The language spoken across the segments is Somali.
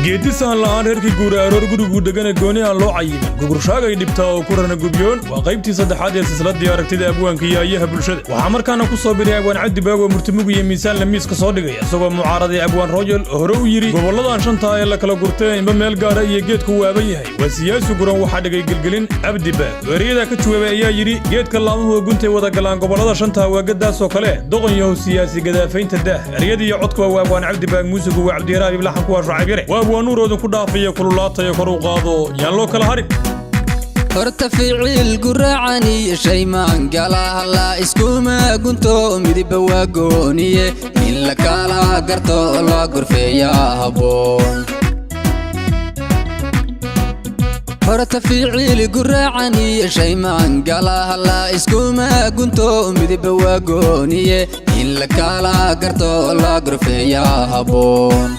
Geedisahan la'aan reerkii guura aroor guriguu degane gooni aan loo cayimin gugurshaagay dhibtaa oo ku rana gubyoon. Waa qaybtii saddexaad ee silsiladii aragtida abwaanka iyo ayaha bulshada. Waxaa markaana ku soo biray abwaan Cabdi Baag oo murtimugu iyo miisaan la miiska soo dhigay, isagoo mucaaraday abwaan Royal oo hore u yidhi gobolladan shantaa ee la kala gurtee inba meel gaara iyo geedku waaban yahay. Waa siyaasi guran waxaa dhigay gelgelin. Cabdi Baag oo ereyada ka jawaabay ayaa yidhi: geedka laamuhu guntay wada galaan gobollada shantaa waagadaasoo kale, doqon yahow siyaasi gadaafaynta daah. Ereyadii iyo codkuba waa abwaan Cabdi Baag, muusigu waa Cabdiyaraab, iblaxanku waa Shucayb Yare. Waa abwaan Nuuroodin ku dhaafaya kululaataya kor u qaado yaan loo kala harin. Horta ficil guraacan iyo shaymaan galahala iskuma gunto, midibba waa gooniye, in la kala garto la gorfeeyaa habboon. Horta ficil guraacan iyo shaymaan galahala iskuma gunto, midibba waa gooniye, in la kala garto la gorfeeyaa habboon.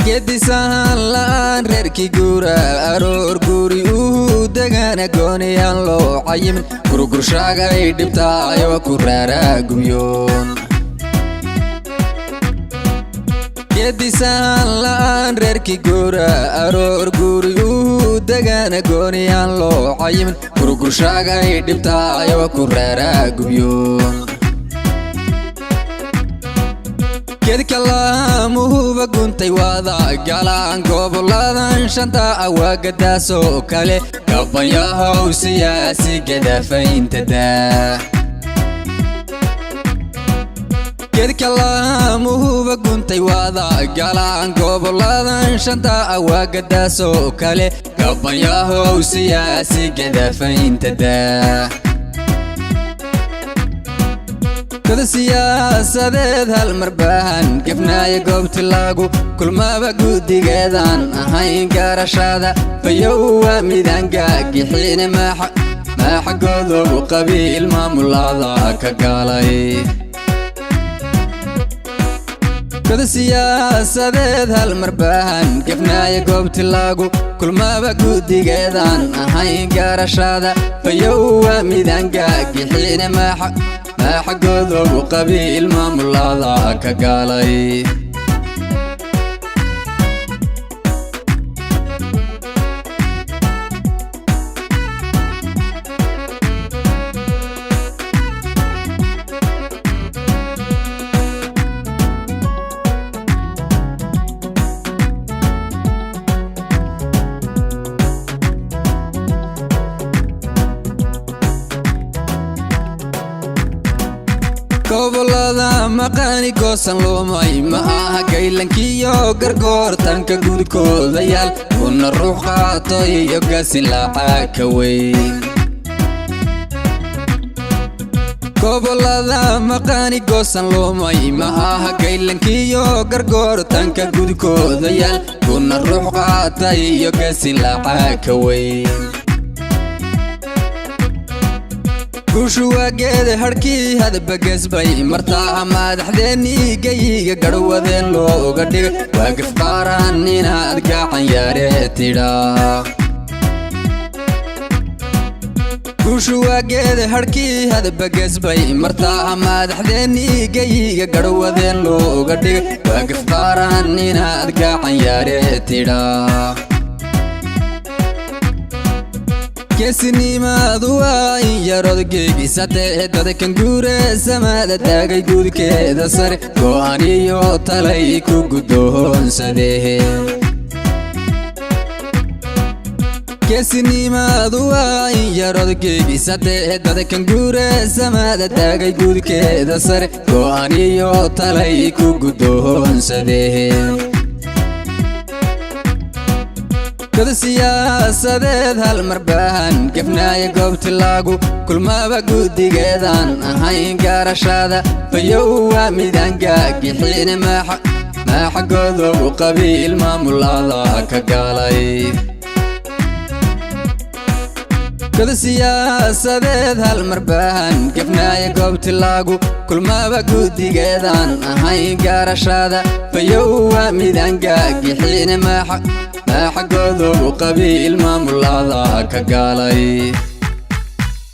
Gedisahan la'aan reerkii guura aroor guri uu degana gooniyaan loo cayimin gurgurshaagay dhibtaayo ku raaraa gubyoon. Gedisahan la'aan reerkii guura aroor guri uu degana gooniyaan loo cayimin gurgurshaagay dhibtaayo ku raaraa gubyoon. Geedka laamuhuba guntay waada galaan goboladan shanta awaagadaasoo kale, gabanyahow siyaasi gadaafaynta daa. Geedka laamuhuba guntay waada galaan goboladan shanta awaagadaasoo kale, gabanyahow siyaasi gadaafaynta daa. Kada siyaasadeed hal marbahan gefnaaya goobti lagu kulmaba guddigeedaan ahayn garashada fayow waa midaan gaagixine maaxagoodogu qabiil maamulada ka galay. Kada siyaasadeed hal marbahan gefnaaya goobti lagu kulmaba guddigeedaan ahayn garashada fayow waa midaan gaagixine maaxagoodogu qabiil maamulada ka galay. Gobolada maqaani goosan lumay ma aha gaylankiyo gargoortanka gudkoodayaal kuna ruux qaato iyo gasin lacag ka weyn. Gobolada maqaani goosan lumay ma aha gaylankiyo gargoortanka gudkoodayaal kuna ruux qaata iyo gasin lacag ka weyn. Guushu waa geeda hadhkii hadba gesbay martaa madaxdeennii geyiga garhwadeen looga dhigay, waa gafqaaran inaad gacan yaaree tidhaa. Guushu waa geeda hadhkii hadba gesbay martaa madaxdeennii geyiga garhwadeen looga dhigay, waa gafqaaran inaad gacan yaaree tidhaa. Geesinimaadu waa in yarood geegisatee dadkan guure samada taagay guudkeeda sare go'aan iyo talay ku guddoonsadee. Geesinimaadu waa in yarood geegisatee dadkan guure samada taagay guudkeeda sare go'aan iyo talay ku guddoonsadee. Kada siyaasadeed hal marbahan gefnaaya goobti lagu kulmaba guddigeedaan ahayn garashada fayow waa midaan gaagixine maaxagoodogu qabiil maamulada ka galay. Kada siyaasadeed hal marbahan gefnaaya goobti lagu kulmaba guddigeedaan ahayn garashada fayow waa midaan gaagixine maaxagoodogu qabiil maamulada ka galay.